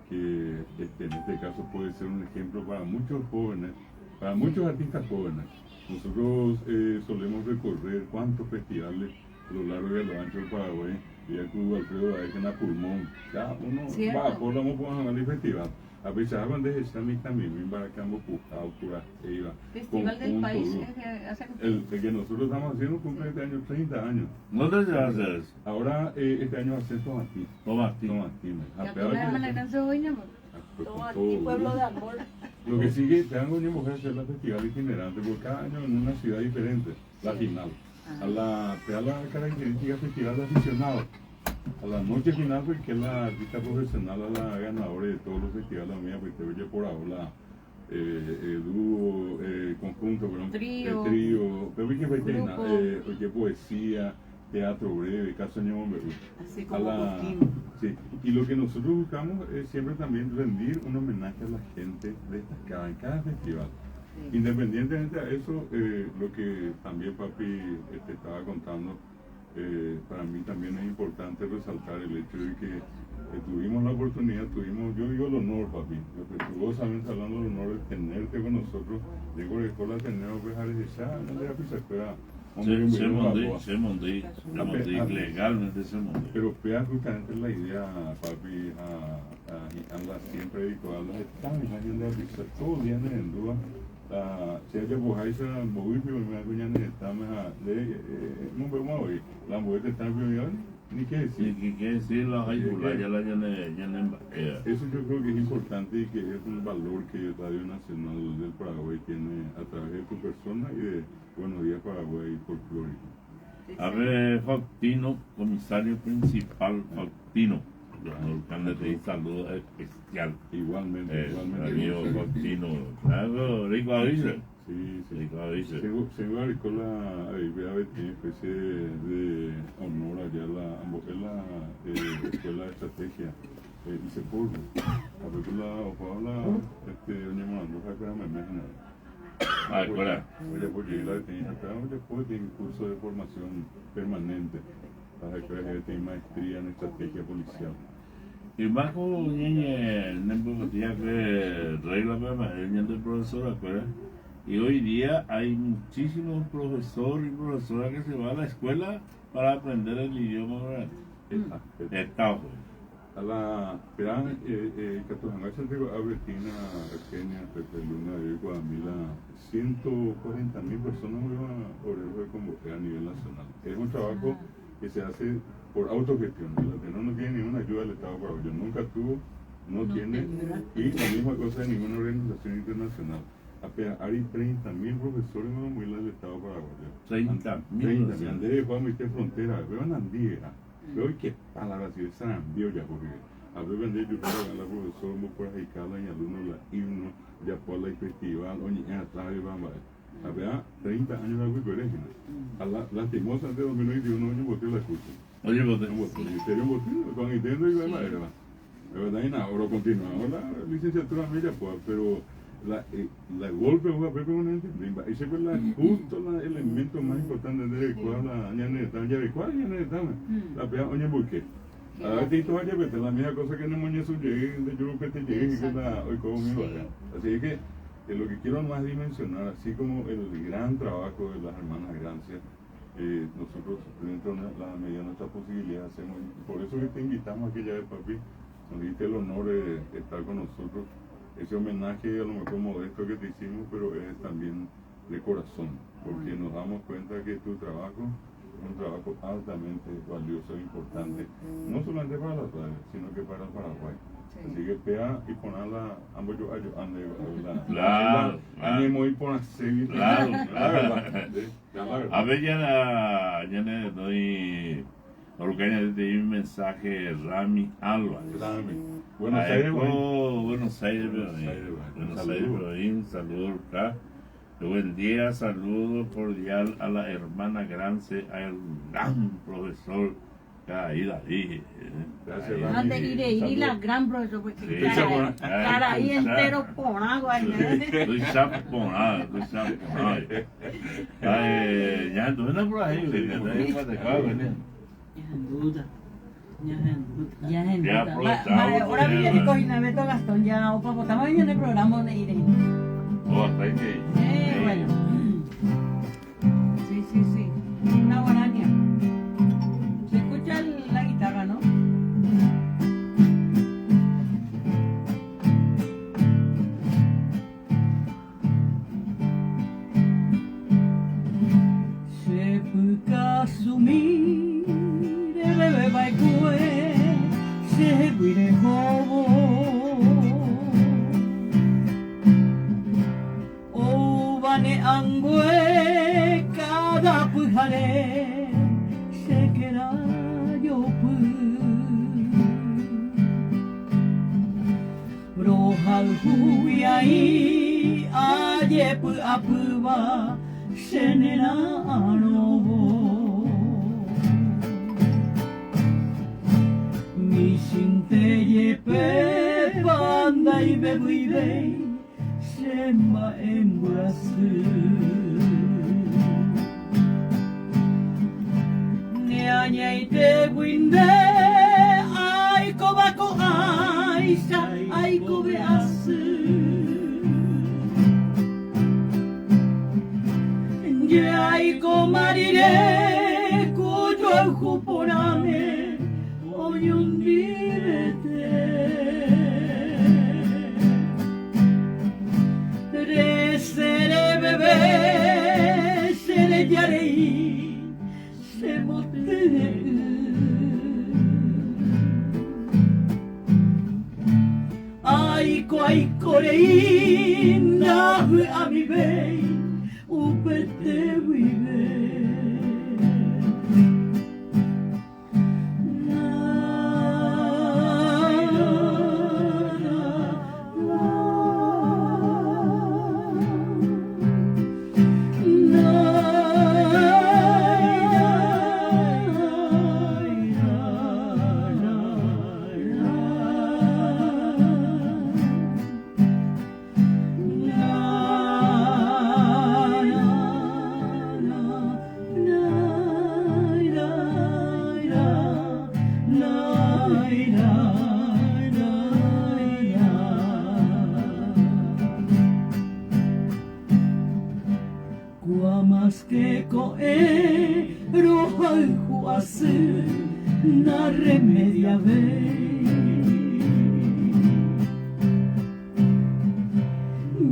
que este, en este caso puede ser un ejemplo para muchos jóvenes, para muchos artistas jóvenes. Nosotros eh, solemos recorrer cuántos festivales a lo largo y a lo ancho del Paraguay, y el Club Alfredo en Pulmón, ya uno va por la mopo el festival. A pesar de que también Baracambo, Pujao, Pura, Festival del país el, el, que nosotros estamos haciendo cumple este año 30 años. ¿Dónde se hace eso? Ahora, eh, este año va a ser Tomatí. Tomatí. Tomatí. Tomatí, pueblo de amor. Lo que sigue, te hago una mujer hacer la festival itinerante, porque cada año en una ciudad diferente, la final. A la, te da la característica festival de aficionados. A la noche final, porque es la artista profesional, a la ganadora de todos los festivales mía, porque te oye por ahora eh, eh, dúo, eh, conjunto, perdón, trío, trío, pero que fue oye, poesía, teatro breve, caso Así como la, sí. Y lo que nosotros buscamos es siempre también rendir un homenaje a la gente destacada en cada festival. Sí. Independientemente de eso, eh, lo que también papi te estaba contando, eh, para mí también es importante resaltar el hecho de que eh, tuvimos la oportunidad, tuvimos, yo digo el honor, papi, respetuosamente hablando el honor de tenerte con nosotros, digo la escuela tenemos que dejar de no le Se se mondí, se mondí, legalmente se mondí. Pero pea justamente la idea, papi, a, a, a siempre digo, a las están de la todo el día en duda la si haya bojaisa movipi me acuña ni estamos a le no vemos hoy la mujer está en ni qué decir ni qué decir la ya la ya ya eso yo creo que es importante y que es un valor que Radio Nacional del Paraguay tiene a través de tu persona y de Buenos Días Paraguay folclórico. A ver, Faustino, comisario principal Faustino. Te saludo especial. Igualmente, igualmente. Amigo Faustino. Claro, rico aviso. Sí, sí. Rico aviso. Según Agricola, a tiene especie de honor allá en la, en la eh, Escuela de Estrategia. Eh, hice polvo. Agricola, ojalá, este, doña Morando, acá me imagino. Ah, escuela. Oye, porque la tiene acá, después tiene curso de formación permanente para que tiene maestría en estrategia policial. Y más como ñeñe, nembo tía que regla me ma ñe de profesora, ¿verdad? Y hoy día hay muchísimos profesores y profesoras que se van a la escuela para aprender el idioma guaraní. Heta oho. A la péa ikatu hag̃uáicha nde ko'a Betina, Kenia, Pepe Luna oikuaami la 140 mil personas oĩva obrero hekombo'e a nivel nacional. Es un trabajo que se hace por autogestión. El Ateneo no tiene ninguna ayuda del Estado paraguayo, nunca tuvo, no tiene, y la misma cosa de ninguna organización internacional. Ha péa ári 30 mil profesores omoĩla del Estado paraguayo. 30 mil. 30 mil. Ande rehua omoite frontera, péva nandíera. Péva oikepa la Brasil sarambi ojapo guive. Ha pépe nde ejupe la profesor ombokuarahyka la iñalumno la himno, ojapo la ifestival, oñe'ẽ atrás ha mba'e. Ha péva 30 años rapykuere hína. Ha la, lastimosamente 2021 oñemboty la curso. Oñemboty. Omboty, ministerio omboty, ko'ag̃aite ndoikuaái mba'érepa. Péva hína, orocontinuávo la licenciatura ojapóva, pero la, la golpe oúva pépe oñentendéi mba'éichapa la justo la elemento más importante nde reikuaa la ñane retãme, jarekuaa ñane retãme, la péva oñemboyke. A veces toja jepete la misma cosa que nemoñesũ jey, nde jurupete jey que la oiko umi mba'e. Así que lo que quiero más dimensionar, así como el gran trabajo de las hermanas Grancia, nosotros dentro de la medida de nuestras posibilidades hacemos, y por eso que te invitamos aquella vez, papi, nos diste el honor de estar con nosotros, ese homenaje a lo mejor modesto que te hicimos, pero es también de corazón, porque nos damos cuenta que tu trabajo es un trabajo altamente valioso e importante, no solamente para la radio, sino que para el Paraguay. Así que pea y ponala ambos yo ande la Claro, claro. ánimo y por Claro, la claro. verdad, sí, la verdad. A ver, ya la, ya le doy, porque ya le di un mensaje Rami Álvarez. Rami. Buenos Aires, güey. Buenos Aires, Buenos güey. Aires, güey. Buenos Saludos. Aires, güey. Un saludo acá. Buen día, saludo cordial a la hermana Grance, al gran profesor ahí David. Gracias, Ahí. Rami. Antes iré, ir la gran profesor, porque Sí. cara, cara ahí Sí. entero con agua. Estoy chaponado, estoy chaponado. Ay, ya, entonces no por ahí, güey, ya está ahí para dejar, güey. Ñahenduta. Ñahenduta. Ya es Ya aprovechamos, Ahora pues, viene ya. Coinabeto Gastón, ya, opa, pues, estamos en el programa de Irene. Oh, hasta ahí que- Sí. Bueno. Sí, sí, sí. Una guaraña. Se escucha la guitarra, ¿no? Se sumir rebe se guire jobo. O bane angue cada pujare se queda yo pu. Rojal huyai aye pu apuba se nera anobo. Mi sinte yepe panda y bebuibe se ma embrasu. Ñañaite winde ay kobako ay sa ay kobe asu. Ay komarire cuyo juporame oñundibete. Re sere bebe sere yarei se mote. Ay ko ay korei nahu amibei upete vive. Na, na, na. Kuamaske ko'ẽ rohayhu asy narremediavéi.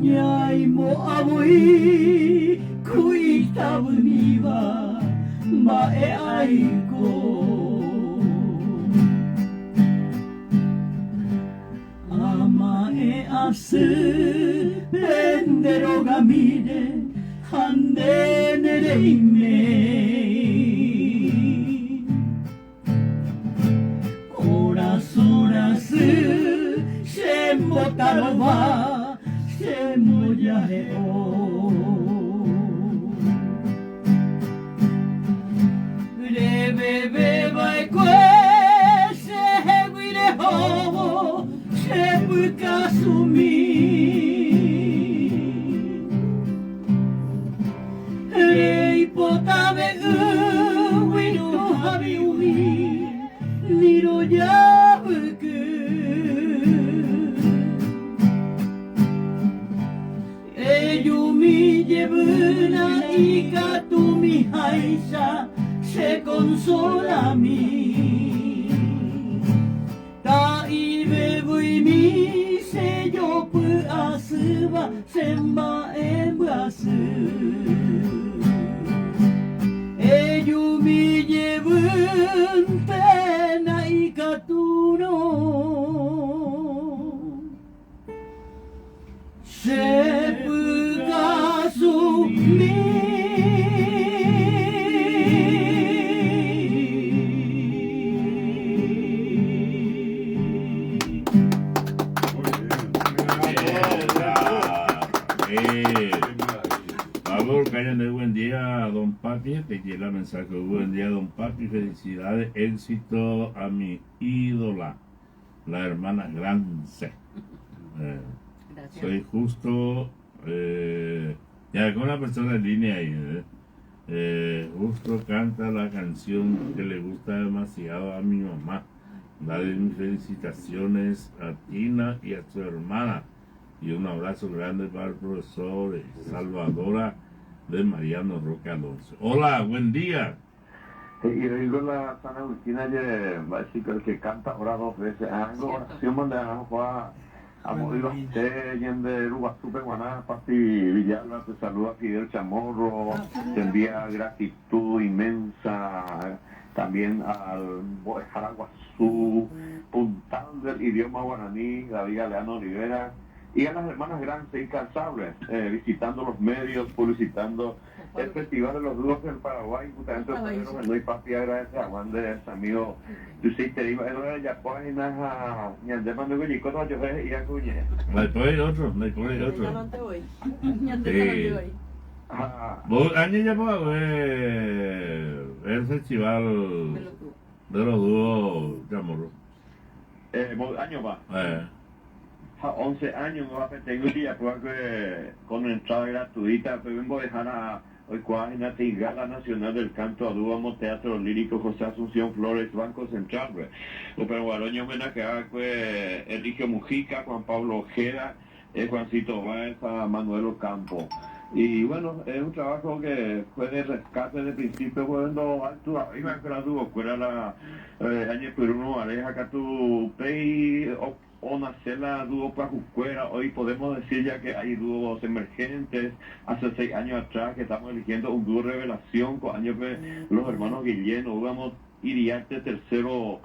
Ñaimo'ã voi ku itavymíva mba'e aiko. Ama'ẽ asy pende rogamíre ha nde nereiméi. Korasõ rasy chembotarova, chembojahe'o. Reveve va'ekue chehegui rehóvo che pykasumi. Reipotave'ỹgui rohavi'umi ni rojavyky. Ejumi jevýna ikatumiháicha chekonsolami. Ta'ivevyimi che jopy asýva che mba'embyasy. Ejumi jevýntena ikatúrõ. Che pykasumi. Pablo Caña buen día, don Papi. Te llega mensaje. Buen día, don Papi. Felicidades, éxito a mi ídola. La hermana Grance. Eh, soy justo. Eh, ya con una persona en línea ahí. Eh. eh justo canta la canción que le gusta demasiado a mi mamá. Dale mis felicitaciones a Tina y a su hermana. Y un abrazo grande para el profesor Salvadora de Mariano Roque Alonso. Hola, buen día. He'i oĩngo la San Agustín aje mba'e chico el que canta ora dos veces ángo oración mande'arã ohóva amo yvate ñande ru guasúpe guarã Papi Villalba te saluda Fidel Chamorro te envía gratitud inmensa también al mbo'ehára guasu puntal del idioma guaraní David Galeano Olivera y a las hermanas Grance incansables visitando los medios publicitando El Festival de los Dúos del Paraguay, justamente ustedes los Renoi Papi agradece a Juan de su amigo tuichaiterei mba'e rojapo hína ha ñandépa ndoguejekóta ojohe he'i akuñe. Ndaipóri otro, ndaipóri otro. Sí. Mboy año japo hague el Festival de los Dúos Chamorro? Mboy añopa? Eh. Ha once año ngova peteĩ ojejapo va'ekue con entrada gratuita pe mbo'ehára oikuaa hína tei Gala Nacional del Canto a Dúo amo Teatro Lírico José Asunción Flores Banco Central-pe. Upérõ guare oñehomenajea va'ekue Eligio Mujica, Juan Pablo Ojeda, Juancito Báez ha Manuel Ocampo. Y bueno, es un trabajo que fue de rescate de principio, pues ndoactuavéi va'ekue la dúo-kuéra la añepyrũrõ guare ha katu upéi Onace la dúo pyahukuéra, hoy podemos decir ya que hay dúos emergentes, hace seis años atrás que estamos eligiendo un dúo revelación, ko año-pe los hermanos Guillén oúvamo Iriarte tercero,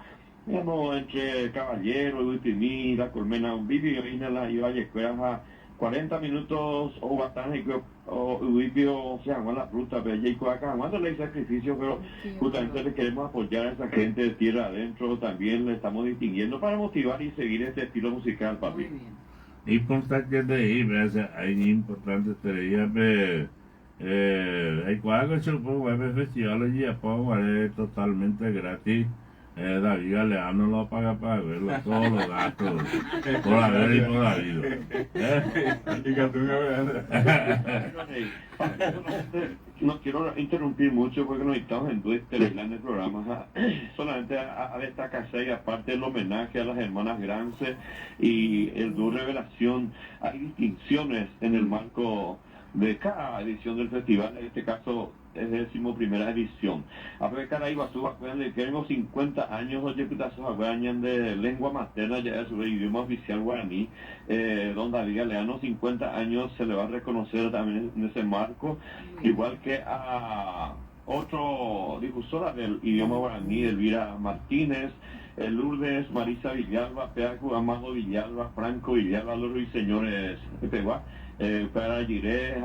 digamos, entre Caballero, Yvytymi, La Colmena, Vivi oĩna la ivallekuéra ha 40 minutos oguata hikuái yvýpe osẽ hag̃ua la ruta-pe, jaikuaaka hag̃ua ndolei sacrificio, pero justamente le queremos apoyar a esa gente de tierra adentro, también le estamos distinguiendo para motivar y seguir este estilo musical, papi. Importanteterei, péicha iñimportantetereíva pe aikuaáko chupe upe festival ojejapo guare totalmente gratis. David Galeano lo opagapa hague todos los gastos por haber y por habido. No quiero interrumpir mucho porque nos estamos en el en el programa. Solamente a destacarse y aparte el homenaje a las hermanas Grance y el dúo Revelación, hay distinciones en el marco. de cada edición del festival, en este caso es décimo primera edición. Ape karai guasu va'ekue de tengo 50 años ojepytaso hague ñande lengua materna ya es su idioma oficial guaraní, don David Galeano, 50 años se le va a reconocer también en ese marco, igual que a otro difusora del idioma guaraní, Elvira Martínez, Lourdes Marisa Villalba, Peacu Amado Villalba, Franco Villalba, los ruiseñores pegua, para Jiré,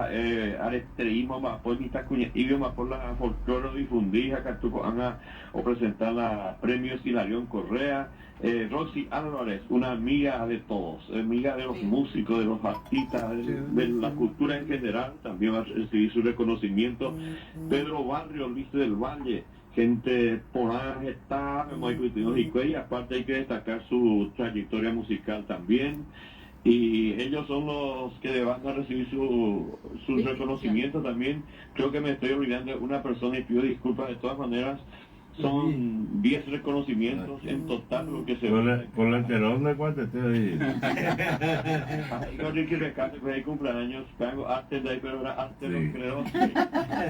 aretreímo omba'apo mitãkuña'ígui omba'apo la folclore odifundi ha katu ko'ág̃a opresenta la premios Hilarión Correa, Roxy Álvarez, una amiga de todos, amiga de los músicos, de los artistas, de la cultura en general, también va a recibir su reconocimiento. Pedro Barrio, Luis del Valle, gente porã heta omoĩpytyvõ hikuái, aparte hay que destacar su trayectoria musical también. Y ellos son los que van a recibir su, su reconocimiento también. Creo que me estoy olvidando de una persona y pido disculpas de todas maneras. Son 10 reconocimientos en total lo que se va. Colesterol de cuate ahí. Ay, Ricky Rescate, pues hay cumpleaños. Tengo antes de ahí, pero era antes no creo.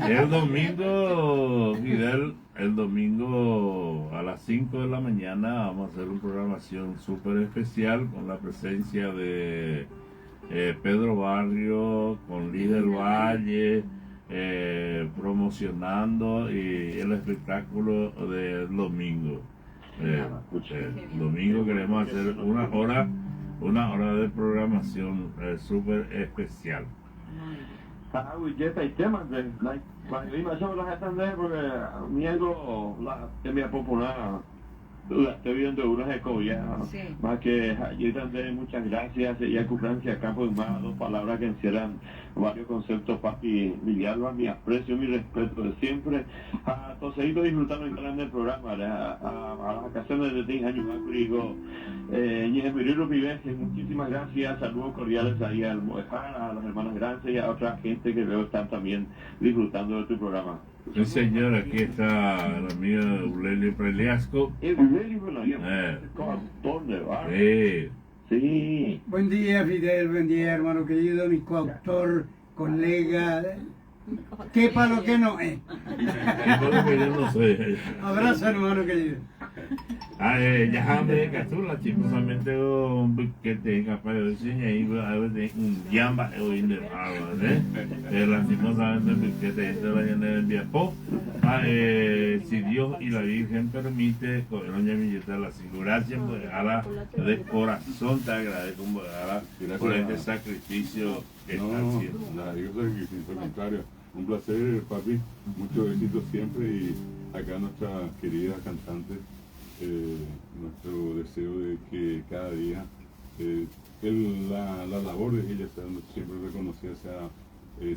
El domingo, Fidel, el domingo a las 5 de la mañana vamos a hacer una programación súper especial con la presencia de Pedro Barrio, con Liz del Valle, promocionando y el espectáculo del domingo. El domingo queremos hacer una hora de programación súper especial. Ah, aguyjetaite mante. Porque miedo la tembiapo porã la estoy viendo una hekovia. Más que yo también muchas gracias. Y a Francia Campos más dos palabras que encierran varios conceptos, papi Villalba, mi aprecio, mi respeto de siempre. A todos disfrutando en el programa, a las vacaciones de 10 años, digo, muchísimas gracias, saludos cordiales ahí al Moejar, a las hermanas Grandes y a otra gente que veo están también disfrutando de tu programa. Sí, señor, aquí está el amigo Eulelio Preliasco. Eulelio Preliasco, Sí. Sí. Buen día, Fidel, buen día, hermano querido, mi coautor, colega. ¿Qué pa' lo que no es? Abrazo, hermano querido. Ah, ya me katu lastimosamente que te capaz de decir ahí a veces un yamba hoy de ¿eh? Lastimosamente que te la llena de viajó. Ah, si Dios y la Virgen permite, doña Milleta, la gracias pues, ahora de corazón te agradezco pues, por este sacrificio que No, está haciendo. nada, digo sacrificio, al contrario. Un placer, papi. Mucho éxito siempre y acá nuestra querida cantante, nuestro deseo de que cada día la labor de ella sea siempre reconocida, sea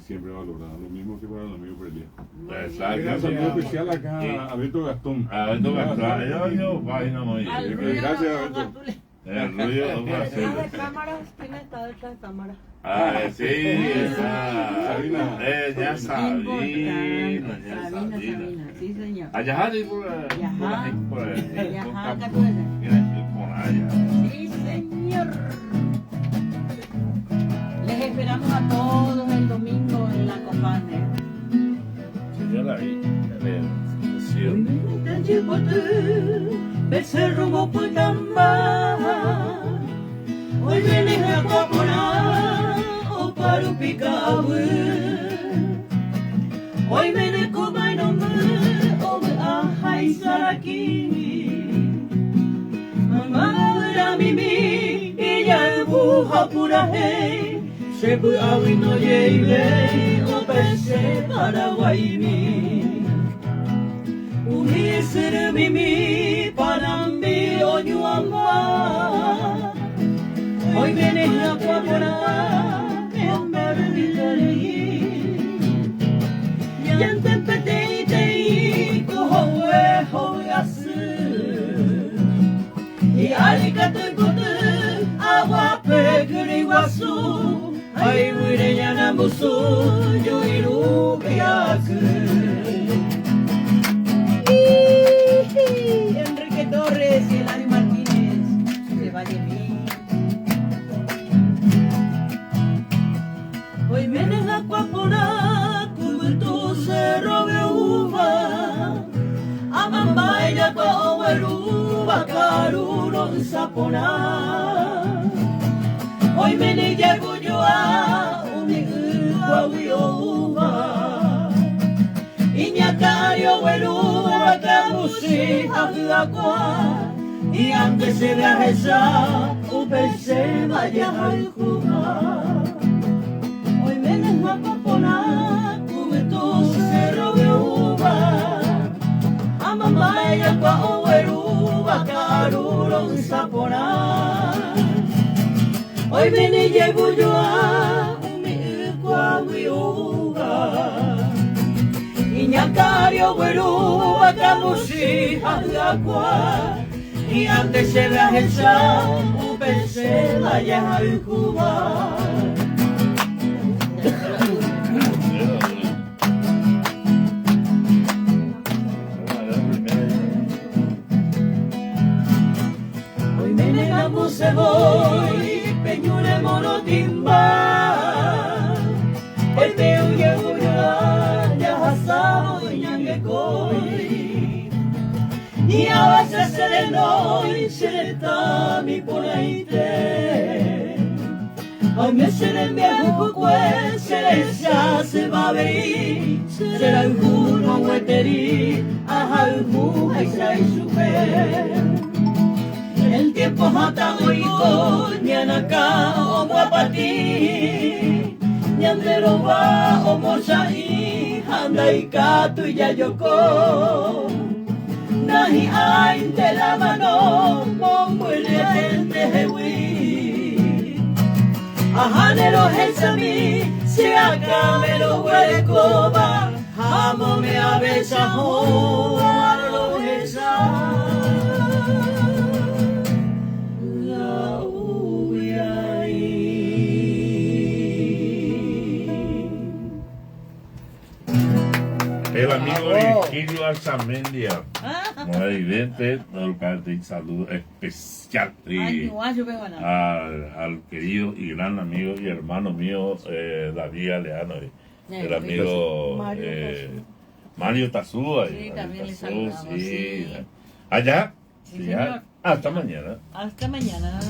siempre valorada. Lo mismo que para el amigo Prelia. Exacto. Un saludo especial acá Sí. a Beto Gastón. A Beto Gastón. Yo, página muy bien. Al Sí, ruido gracias, de los Beto. gatules. El ruido va a ser. Detrás de cámaras, ¿quién está detrás de cámara? Ah, sí, esa. Sabina. Ya Sabina, ya Sabina, Sabina. Sabina, sí, señor. Allá hay por por ahí, por ahí, Allá, por acá campo. tú eres. Mira, por allá. Sí, señor. Les esperamos a todos el domingo en la Copane. Señora, ahí, a ver, sí. Becerro Putamba, hoy vienes a Guaporá, o Parupicabu. Hoy viene Comanombe, o a Jaisaraki. Mamá mimi, y ya buja pura hey, Shebu awino yeile, o pese paraguay mi. Umi mimi, panambi oñuamba. Hoy viene la cuapora, en berbitarei. Yante pete tei, kohoe hoe asu. Y alicate kote, agua pegriwasu. Ay, wire yanambusu, yo iru piaku. Enrique Torres y Eladio Martínez de Vallemí. Hoy vienes a Cuaporá, Ka'aruro porã. Oiméne jagujoa umi ykuágui oúva. Iñakãre oguerúva kambuchi ha hy'akua. Hi'ãnte chéve ahecha upe chéva jahayhúva. Oiméne hyakuã porã kuvytu cerro oúva. Ha mama yakua oguerúva ka'aruro ysa porã. Oiméne jegujoa umi ykuágui oúva. Iñakãre oguerúva kambuchi ha hy'akua. Hi'ãnte chéve ahecha upe chéva jahayhúva. Oiméne kambuse voi pe ñúre morotĩmba. Oime ojegujoa jahasávo iñangekói. Hi'ãva che cherenói che retãmi porãite. Oime che rembiayhukue che recha chéva avei, che rayhúrõ gueteri ahayhu háicha ichupe. El tiempo hatã oiko ñanakã omoapatĩ, ñande rova omocha'ĩ ha ndaikatúi jajoko. Nahi'ãinte la mano mombyryete hegui. Aháne rohechami che akãme roguerekóva ha amome avecha hóva rohecha. La uvy'ai. El amigo Virgilio Arzamendia, Moravidente, un saludo especial al, al querido y gran amigo y hermano mío David Galeano, el amigo Mario Mario Tazúa. Sí, Mario también le Tazú, saludamos, sí. sí. Allá. Sí, Sí, ya. señor. Hasta mañana. Hasta mañana.